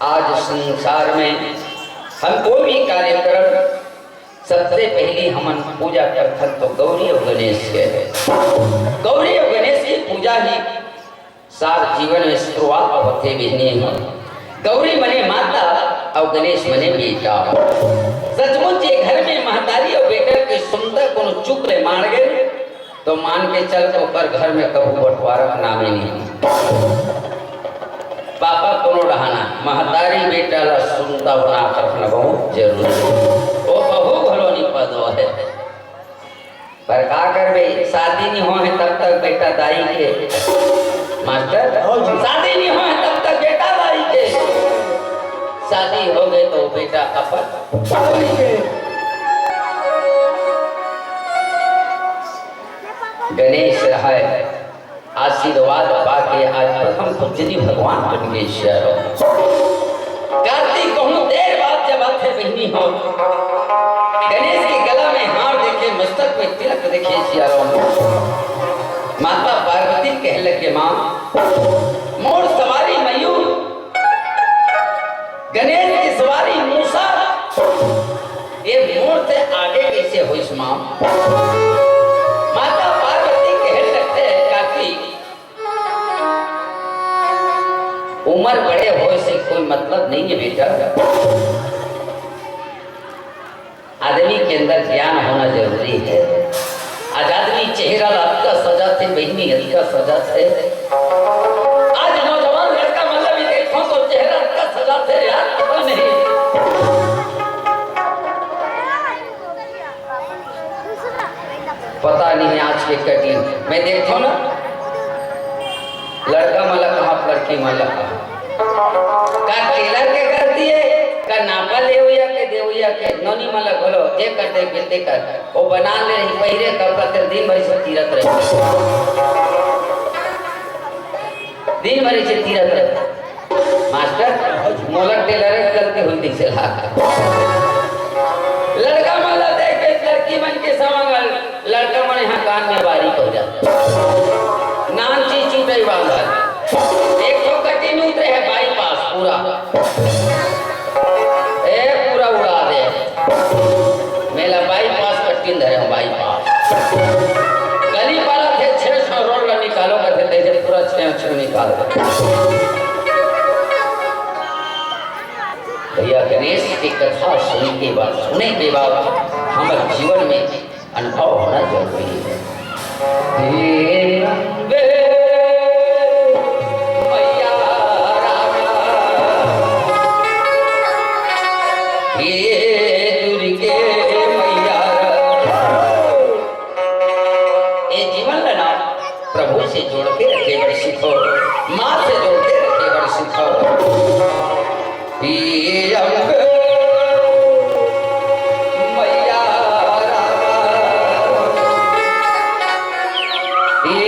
आज संसार में हम कोई भी कार्यक्रम, सबसे पहली हमन पूजा करथन तो गौरी अउ गणेश के। गौरी अउ गणेश की पूजा ही सार जीवन में शुरुआत होथे बिहनी ह। गौरी मने माता अउ गणेश मने बेटा। सचमुच ये घर में महतारी अउ बेटा के सुंदर कोनो चूक ले माड़ गे, तो मान के चल, ओकर घर में कभू बंटवारा के नामे नहीं। पापा कोनो डहाना, महतारी बेटा ला सुंदर बना के रखना बहुत जरूरी हे। वो बहू घलो नहीं पदो हे। पर का करबे, शादी नहीं होय हे तब तक बेटा दाई के। मास्टर, हाँ जी। शादी नहीं होय हे तब तक बेटा दाई के। शादी हो गे तो बेटा अपन। गणेश रहाय, आशीर्वाद पाके आज परम पूजनीय भगवान बन गे। कार्तिक बहुत देर बाद जब आथे बहिनी हो, गणेश के गला में हार देखे, मस्तक में तिलक देखे सियाराम। माता पार्वती कहे लगे, माँ, मोर सवारी मयूर, गणेश की सवारी मूसा, ये मोर से आगे कैसे होइस माँ? माता पार्वती कहे लगथे, काकी, उम्र बड़े होय से कोई मतलब नहीं है बेटा, आदमी के अंदर ज्ञान होना जरूरी है। आज आदमी चेहरा ला अतका सजाथे, बहिनी अतका सजाथे। आज नौजवान लड़का मन ला भी देखो तो चेहरा अतका सजाथे यार, पता नहीं। पता नहीं आज के cutting मैं देखो ना, लड़का मन ला कहा, लड़की मन ला कहा, का tailor के कर दिए, का नापा लेवइया के, देवइया के, नो, मन ल घलो जे कर दे, बेटे कर, वो बना ले रही, पहिरे कपड़ा तेल दिन भर से तीरत रहे, दिन भर से तीरत रहे। मास्टर, मोला टेलर गलती हुई दिसे ला। लड़का मन ला देख के लड़की मन के समझ, लड़का मन यहाँ कान में बारी पड़ जाता। नान चीज चूटई बांधल। एक ठो कटी में उतरे है बाईपास पूरा। ए, पूरा उड़ा दे। मेला बाईपास कट्टी धरे हो, बाईपास। गली पाला थे छह सौ रोड ला निकालो, कहते थे, पूरा छह छह निकाल दे। भैया, गणेश की कथा सुन के बाद, सुने के बाद हमारे जीवन में अनुभव होना जरूरी है। हे अम्बे मैया रामा, हे दुर्गे मैया रामा। ए जीवन ल ना प्रभु से जोड़ के रखे बर सीखो, माँ से जोड़ के रखे बर सीखो। हे अम्बे मैया रामा, हे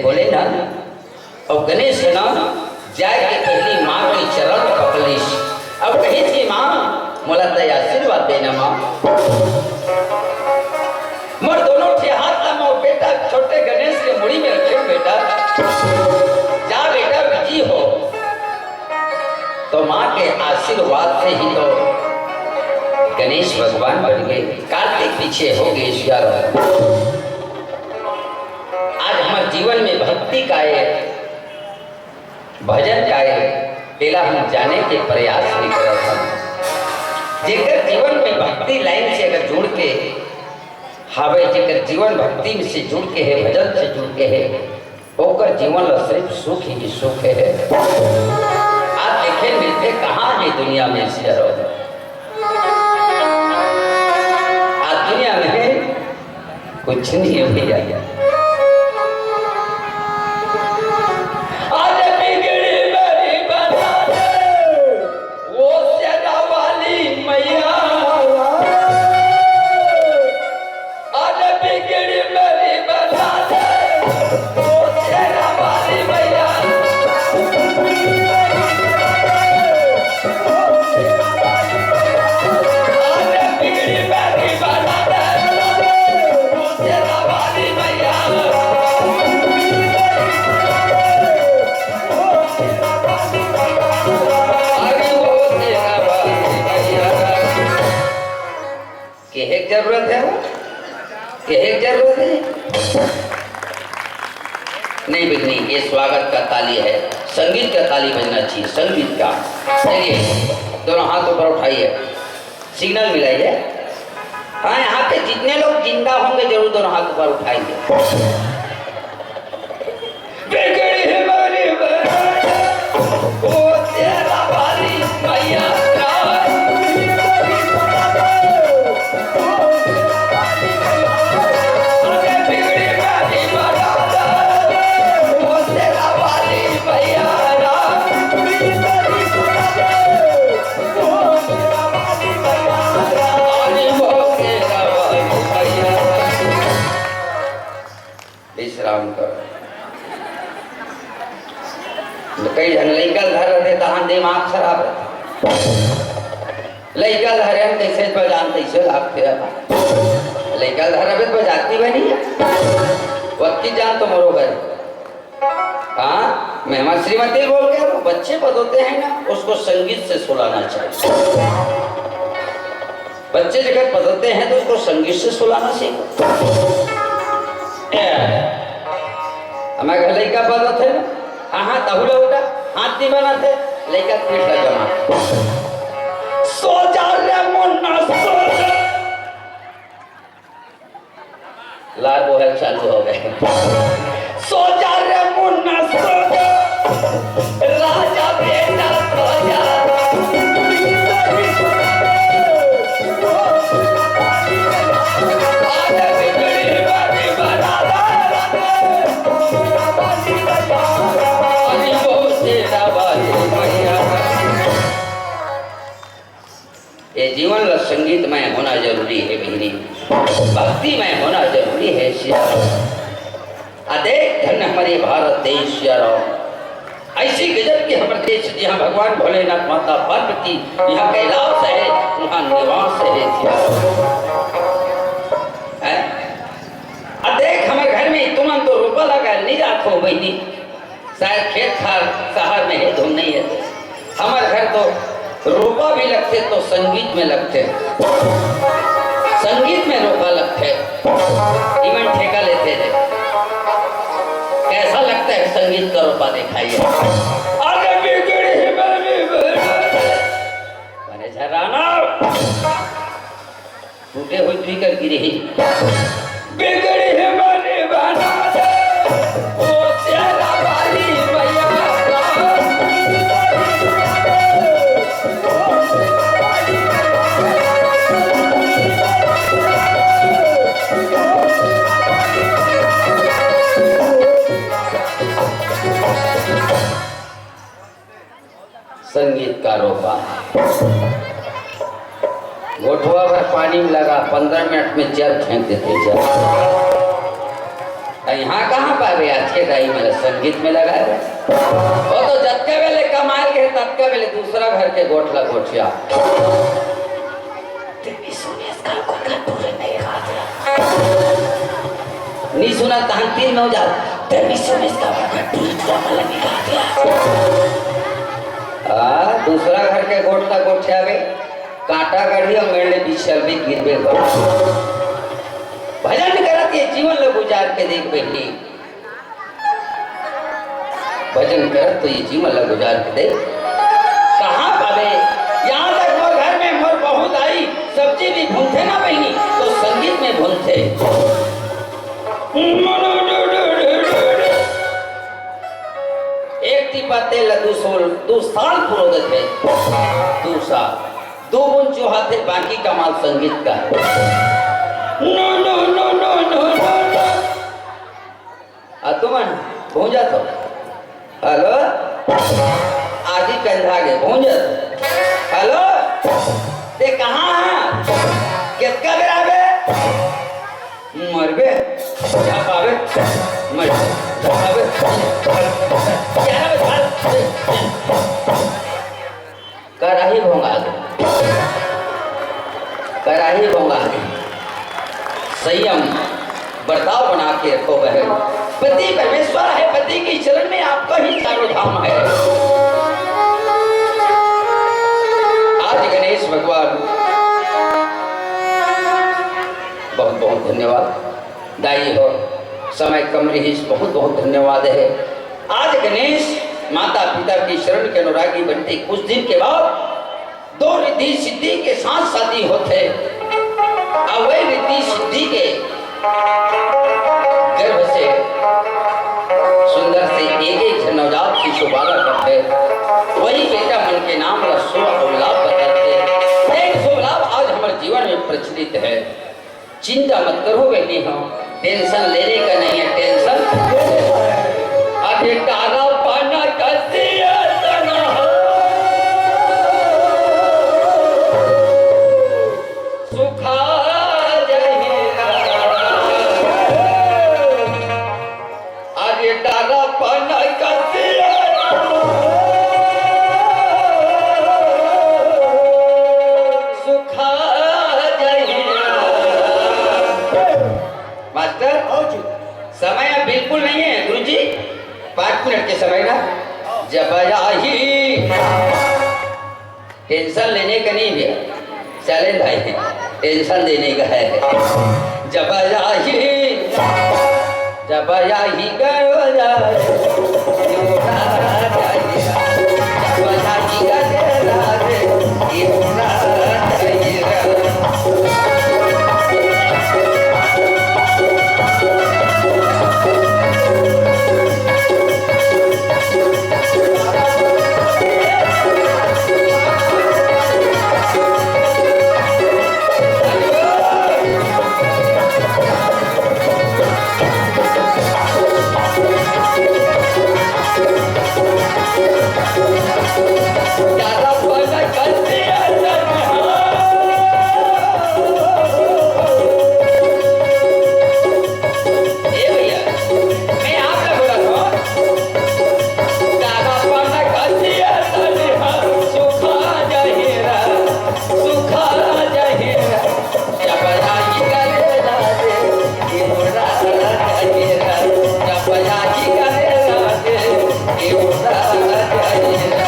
बोले ना, अउ गणेश के नाम जाय के पहिली माँ के चरण पकलिस। अब कहिस कि माँ, मोला तय आशीर्वाद देना माँ। मोर दोनों ठे हाथ ला मोर बेटा छोटे गणेश के मुड़ी में रखे बेटा। जा बेटा बिजी हो। तो माँ के आशीर्वाद से ही तो गणेश भगवान बन गए। कार्तिक पीछे हो गए यार। आज हमारे जीवन में भक्ति का एक भजन का एक तेला हम जाने के प्रयास भी करत हन। जेकर जीवन में भक्ति लाइन से अगर जुड़ के हावे, जेकर जीवन भक्ति से जुड़ के है, भजन से जुड़ के है, ओकर जीवन ला सिर्फ सुख ही सुख है। आज देखे मिलते कहाँ है दुनिया में शेरो? आज दुनिया में कुछ नहीं है भैया। आज बिगड़ी मेरी बना दे, वो शेरा वाली मैया। आज बिगड़ी मेरी बना दे, वो शेरा वाली मैया। आज बिगड़ी मेरी बना दे, वो शेरा वाली मैया। अरे वो शेरा वाली मैया। केहे के जरूरत है वो? केहे के जरूरत है? नहीं बिगनी, ये स्वागत का ताली है, संगीत का ताली बजना चाहिए, संगीत का। चलिए, दोनों हाथ ऊपर उठाइए, सिग्नल मिलाइए। हाँ, यहाँ पे जितने लोग जिंदा होंगे, जरूर दोनों हाथ ऊपर उठाएंगे। बिगड़ी मेरी बना दे, वो शेरा वाली मैया। अरे बिगड़ी मेरी बना दे, वो शेरा वाली मैया। अरे वो शेरा वाली मैया। विश्राम करो। कई झन लइका ल धर रथे, तहां दिमाग खराब रथे। लइका ल धरे हम, कइसे बजान, कइसे लागथे। लइका ल धर रहे, बजाती बनी है। वक्की जान तो मरो भाई। हाँ, मैं हमारी श्रीमती बोल गया, वो बच्चे बदोते हैं ना, उसको संगीत से सुलाना चाहिए। बच्चे जब पदते हैं तो उसको संगीत से सुलाना सीखो। ए, हमारे घर लइका पदत है ना, हाँ, हाँ, तहुला उठा, हाथ नहीं बनाते, लइका पीठ लगा मार। सो जा रे मुन्ना, सो जा। लाल मोहन चालू हो गए। सो जा रे मुन्ना, सो जा। राजा बेटा, सो जा। अरे बिगड़ी बारी बना ला। अरे वो तेरा बारी मैया। ये जीवन ला संगीतमय होना जरूरी है बहिनी, भक्तिमय होना जरूरी है सिया राम। आ देख धन्य हमारे भारत देश सिया राम, ऐसी गजब की हमारे देश, जहाँ भगवान भोलेनाथ माता पार्वती, यहाँ कैलाश है, वहाँ निवास है सिया राम। हैं? आ देख हमारे घर में तुमन तो रोपा लगा नहीं राखो बहिनी, शायद खेत खार शहर में हे धुन नहीं है। हमारे घर तो रोपा भी लगथे तो संगीत में लगथे, संगीत में रोपा लगथे। इमन ठेका लेथे थे, कैसा लगता है संगीत का रोपा दिखाइए। अरे बिगड़ी मेरी बहन। अरे झराना। टूटे हुए पीकर गिरे ही। बिगड़ी है मनी बना दे, ओ तेरा वाली मैया। संगीत का रोपा। गोठवा भर पानी में लगा, पंद्रह मिनट में जर फेंक देते, जर। इहाँ कहाँ पाबे आज के दाई मन ला संगीत में लगाए बर? वो तो जतका बेले कमाए के हे, ततका बेले दूसरा घर के गोठ ला गोठिया। तेरी सुनेस का कोई घर पूरे नहीं रहा था। नी सुना तहन तीन नौ जाओ। तेरी सुनेस का कोई घर पूरे पूरा वाला नहीं रहा था। आ, दूसरा घर के गोठ ला गोठिया बे, कांटा गढ़ी अउ मेड़ ले बिछल बे गिरबे बा। भजन करत ये जीवन ल गुजार के देख बहिनी, भजन करत तो ये जीवन ल गुजार के देख। कहाँ पाबे? यहाँ तक मोर घर में मोर बहू दाई सब्जी भी भूनथे ना बहिनी, तो संगीत में भूनथे। एक टीपा तेल ला दू सौ, दू साल पुरो देथे, दू साल। दो बूंद चुहाथे, बाकी कमाल संगीत का। नो, नो, नो, नो। आ तुमन भूंजत हो। हेलो? आजी कंधा के भूंजत। हेलो? ते कहाँ हा? केतका बेर आबे? मरबे? झपाबे? मर झपाबे? ग्यारह बजे। कराही भोंगा गे, कराही भोंगा गे। संयम बर्ताव बना के रखो बहन। पति परमेश्वर है, पति के चरण में आपका ही चारों धाम है। आज गणेश भगवान, बहुत बहुत धन्यवाद। दाई हो, समय कम रहिस, बहुत बहुत धन्यवाद है। आज गणेश माता पिता की शरण के अनुरागी बनते कुछ दिन के बाद दो रिद्धि सिद्धि के साथ शादी होथे। अब वही रिद्धि सिद्धि के गर्भ से सुंदर से एक एक झन नवजात शिशु बालक बनथे। वही बेटा मन के नाम ला शुभ अउ लाभ बताथे। यही शुभ लाभ आज हमर जीवन में प्रचलित है। चिंता मत करो बेटी, हम टेंशन लेने का नहीं है, टेंशन। अभी तारा पाना का दिया तना हो, सुखा जाएगा। अरे डरा पन कसिया सुखा जहिया। मास्टर, हाँ जी। समय अब बिल्कुल नहीं है गुरु जी, पाँच मिनट के समय ना। जब आही टेंशन लेने का नहीं भैया, चैलेंज भाई, टेंशन देने का है। जब आही, जब आही करो जा, जब आही करो जा, ए भैया, मैं आप लोग बोला था, दादा पाना कर दिया, तने हम सुखा जाहिरा, सुखा जाहिरा। जब आई करे राधे, ये राधा जाहिरा। जब आई करे राधे, ये राधा जाहिरा।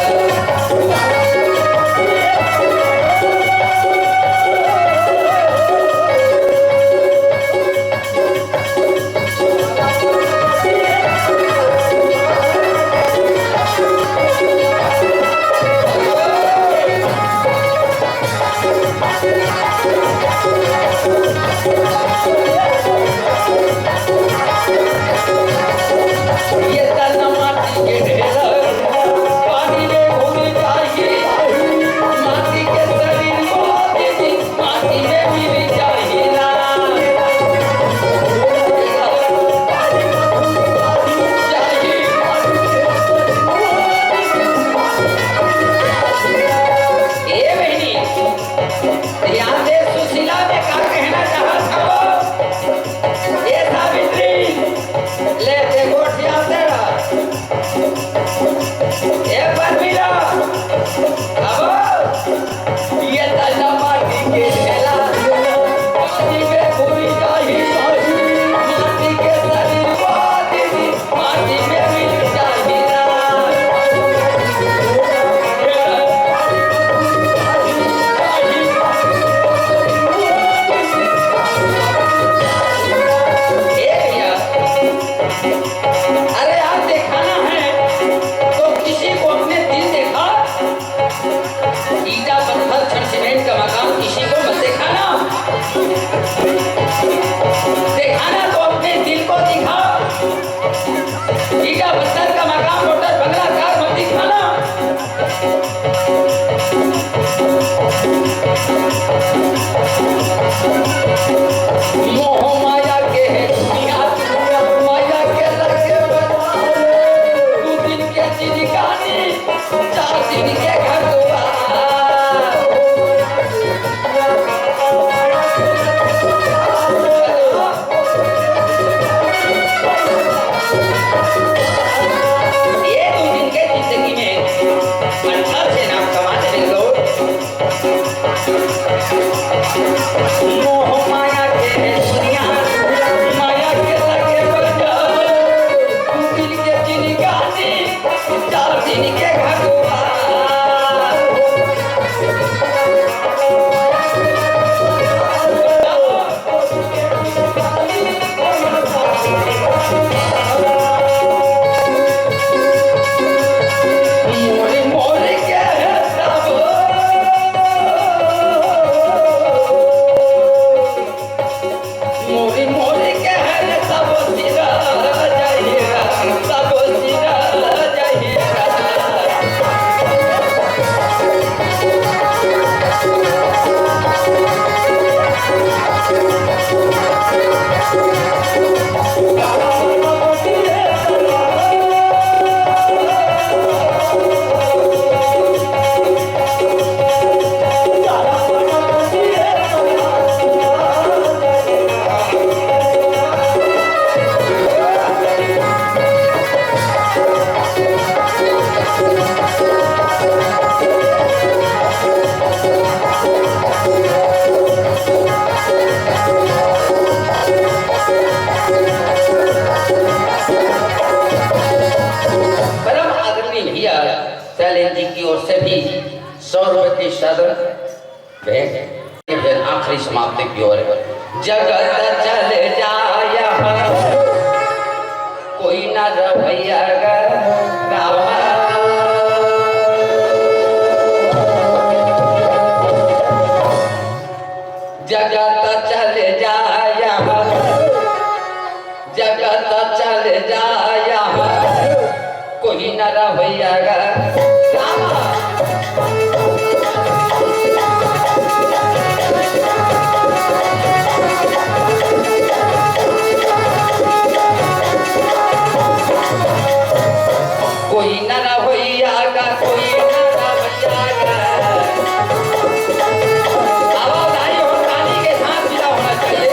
मोह माया के दुनिया, मोह माया के लगे बंधल। दू दिन के जिनगानी, चार दिन के घटवा। ये दू दिन के जिंदगी में अच्छा से नाम कमा ले लोग। मोह माया के दुनिया, माया के लगे बंधल। दू दिन के जिनगानी, चार दिन के घटवा। परम आदरणीय भैया शैलेंद्र जी की ओर से भी सौ रुपए की चादर भेंट। फिर आखिरी समाप्ति की ओर। जगत चल जाय कोई न रहैया ग रामा। जगत चल जाय, जगत चल जाय, कोई न रहैया ग रामा। कोई न रहैया ग, कोई न रहैया ग। आवाज आई हो, ताली के साथ विदा होना चाहिए।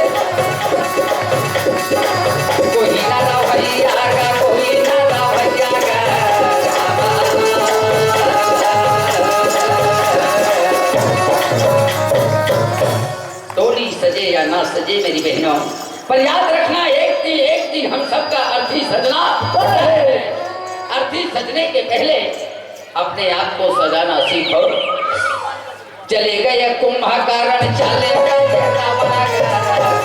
कोई ना रहैया गा, कोई ना रहैया गा। डोली सजे या ना सजे मेरी बहनों, पर याद रखना, एक दिन, एक दिन हम सबका अर्थी सजना है। अर्थी सजने के पहले अपने आप को सजाना सीखो। चले गए कुंभकर्ण, चले गए रावण।